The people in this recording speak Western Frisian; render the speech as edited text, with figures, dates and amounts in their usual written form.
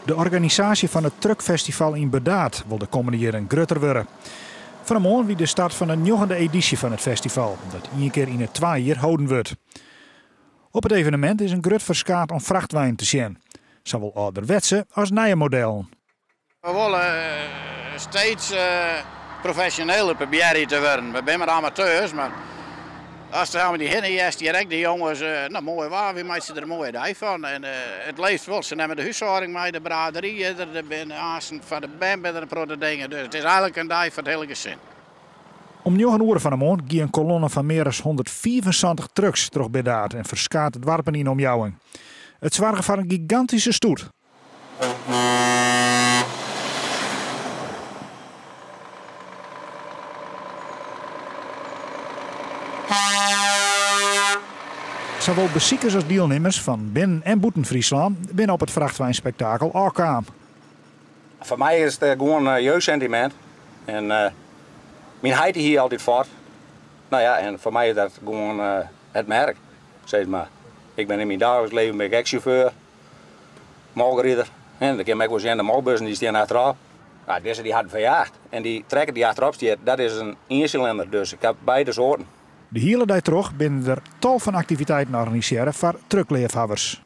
De organisaasje fan it Truckfestival yn Burdaard wol de kommende jierren grutter wurde. Fan 'e moarn wie de start fan de njoggende edysje fan it festival, dat ien kear yn 'e twa jier holden wurdt. Op it evenemint is in grut ferskaat oan frachtweinen te sjen, sawol âlderwetse as nije modellen. We wolle steeds profesjoneler probearje te wurden. We binne mar amateurs, mar ast der om dy hinne hearst hjir ek de jonges, no moai waar, wy meitsje der in moaie dei fan. En it leeft wol, se nimme de húshâlding mei, de bradery is der, der binne aansten foar de bern binne der in protte dingen. Dus it is eigenlik in dei foar it hiele gesin. Om njoggen oere fan 'e moarn gie in kolonne fan mear as 175 trucks troch Birdaard en ferskate doarpen yn 'e omjouwing. It soarge foar in gigantyske stoet. Sawol besikers as dielnimmers fan binnen en bûten Fryslân binne op it frachtweinspektakel ôfkaam. Foar my is it gewoan jeugdsentiment. En myn heit hie altyd Ford. No ja, en foar my is dat gewoan it merk, sis mar. Ik bin yn myn daagliks leven bin ik ek sjauffeur, molkrider. En dan kin men ek wol sjen, de molkbussen dy stean achterop. No, dizze dy hat in V8 en dy trekker dy't achterop stiet, dat is in iensilinder, dus ik ha beide soarten. De hiele dei troch binne der tal fan aktiviteiten organisearre foar truckleafhawwers.